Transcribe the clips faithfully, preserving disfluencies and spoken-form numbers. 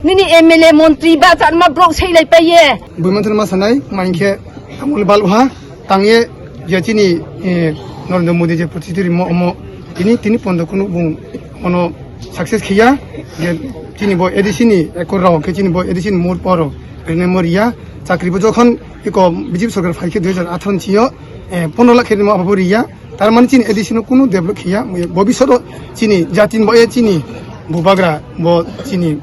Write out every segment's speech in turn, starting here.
Nini M L A montri ba chanma brok sei lai pai ye. Buimanthani ma sanai, ma hinkhe tamul balha, tangye je chini, eh, Narendra Modi je protiduri mo omo, tini, tini pondo kunu bung ono success khiya, je chini bo A D C ni ekor rao khe chini bo A D C ni mur poro, rene mor ya, chakri bo jokhon iko B J P sorkar phai khe dui hajar atharo ni sio, eh, pondro lakh khe mo abo riya, tar mani chini A D C no kunu develop khiya, bobisot o chini jati ni bo ye chini bubagra bo chini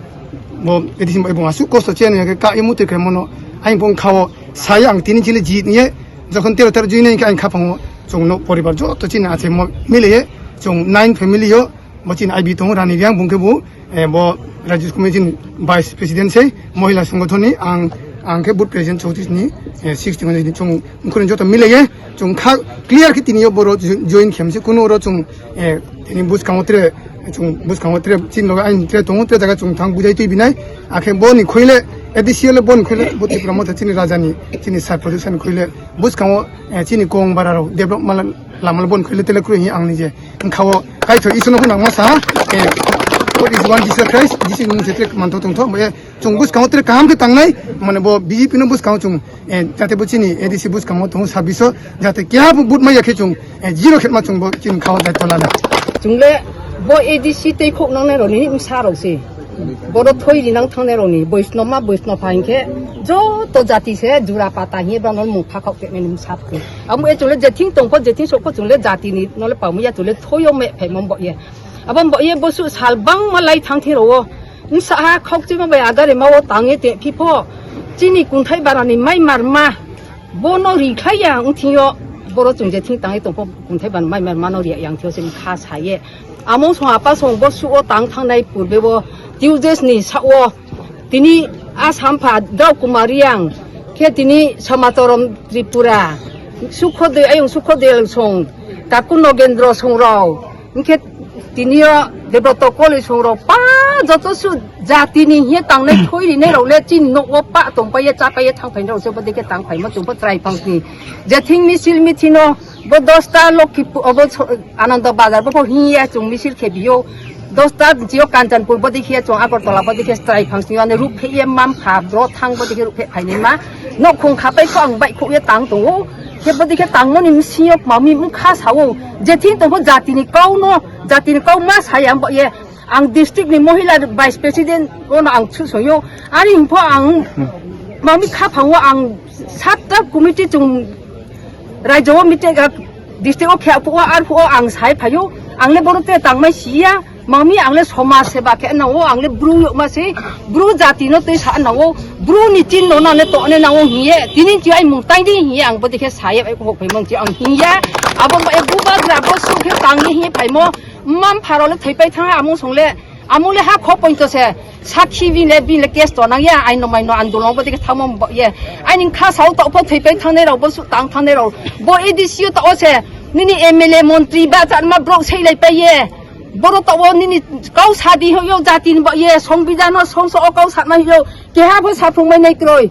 bo A D C ni bo asuk kosto chini ka imu te khe mono, aing bong khao, Sai ang tini chili jit niye, jokhon tero tero jui nai khe ang khapango chwngno poribar joto chini achai mo mileye, chwng nine family yo, bo chini I B tongo Rani Riang bung khe bo, eh, bo Rajya Committee ni Vice President sei, Mohila Sangathon ni ang, ang khe Booth President chowtris ni, eh, sixty ni chwng mkhurni joto mileye, chwng kha clear khe tini yo boro join khem se kuno oro chwng, eh, tini bwskango tre, chwng bwskango tre chini loge aini tre tongo, tre jaga chwng thang bujai twi binai, akhe boni khoile, A D C le boni khoile, bo Tipra Motha chini raja ni, chini side production khoile, bwskango, eh, chini kong bara rok develop mala, lama le boni khoile tele kroi hi ang nije. Wngkha o kaitho Isor no phano nangma sa, eh, what is one Jesus Christ, Jesus ni mung se tre manthok tongthok, bo, eh, chwng bwskango tre kaham khe tangnai, mane bo B J P no bwskango chwng, eh, jate bo chini A D C bwskango tongo sabbish o, jate keha bo vote maya khe chwng, eh, zero khe ma chwng bo chini khao daityo lana. Chwng le bo A D C tei khok nangnai rok ni bwsa rok se. Bono thoi rinang thangnai rok ni Boisno ma Boisno pha hinkhe joto jati se jura pata hiye bono mung pha khok te nai mung sap khe. Amo e chwng le jething tong kho jething sok kho chwng le jati ni no le pamu ya chwng le thoi o me phai mo bo ye. Abo bo ye bo su sal bang ma lai thang thi ro o. Wngsa ha khokchima bai agare ma o tang ye te phi pho. Chini kunthai bara ni mai mar ma. Bono ri khlai ya wng thing yo. Boro chwng je thing tang ye tong pho kunthai bara ni mai mar ma no ri yang thio se kha sa ye. Amo song apa song bo su o tang thang nai purbe bo Tuesdays ni sa o. Tini Assam pha Drau Kumar Riang. Khe tini Samatorom Tripura. Sukhodoi ayung Sukhodoi song. Kaku Nogendro song rao. Hinkhe tini o Debrotto College song rok pa joto su jati ni hiye tangnai thoi rinai rok le chini nok o pa tong pai ye cha pai ye thang phai rok se bo dikhe tang phai ma chung pho chwrai phang sini. Je thing misil mithi no bo dosta Lokkipur obo so-, Ananda Bazar bo pho hiye chung misil khe biyo. Dosta jio Kanchanpur bo dikhe chung Agartala bo dikhe chwrai phang sini ane rup phe ye mam kha bro thang bo dikhe rup phe phai nai ma. Nok khung kha pai kho ang bai kho ye tang tongo. Khe bo dikhe tangmani msingyo mami mkha sao. Jething tongpho jatini kauno, jatini kau ma saya bo ye. Ang district ni mohila vice president ono ang chusoyo. Ani himpo ang mami kha phango ang satta committee chung raijo o meeting district o khe phuo ar phuo ang sai phayo. Ang le bono te tangmai siya. Mami ang le somaj seba khe nango, ang le bru yokma se, bru jati no twi sa nango, bru ni chin no nane to ne nango hiye, tini chi ai mung tai di hiye ang bo dikhe saye ai kok phai mang chi ang hiya, abo mo e bubagra bo su khe tang ni hiye phai mo, mam pharo le thai pai thang amung song le, amung le ha kho pointo se, sakhi bin le bin le case to nang ya, ai no mai no andolon bo dikhe thamo bo ye, ai ning kha sao to pho thai pai thang ne rok bo su tang thang ne rok, bo A D C o to o se, nini M L A montri ba chan ma brok sei lai pai ye. Boro to o nini kau sadi ho yo jati ni ba ye songbidhan o songso o kau satma yo keha pho saphung mai nai kroi.